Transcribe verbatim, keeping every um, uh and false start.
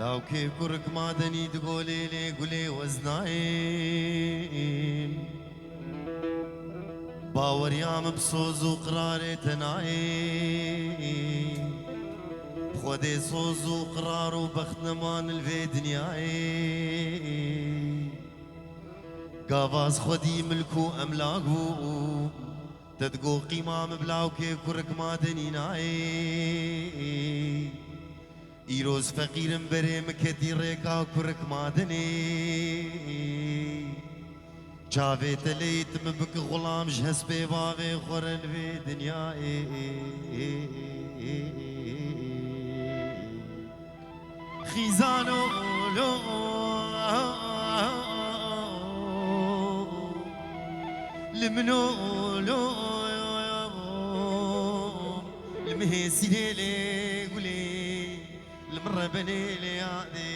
Lawkê kurik madenî digolê lê gulê weznayê. Baweriya min bi soz û qirarê te nayê. Bi Xwedê soz û qirar û bext neman li vê dinyayê. Gavaz xwedî milk û emlak bû. Te digo qîma min bi lawkê kurik madenî nayê. Îroz feqîrim berê min ketî rêka kurik madenê. Çavê te leyt min bik xulam ji hespê bavê xwe re li vê dinyayê. Xîzano lo li min o lo li mihê sîrê lê gulê li min rebenê lê yadê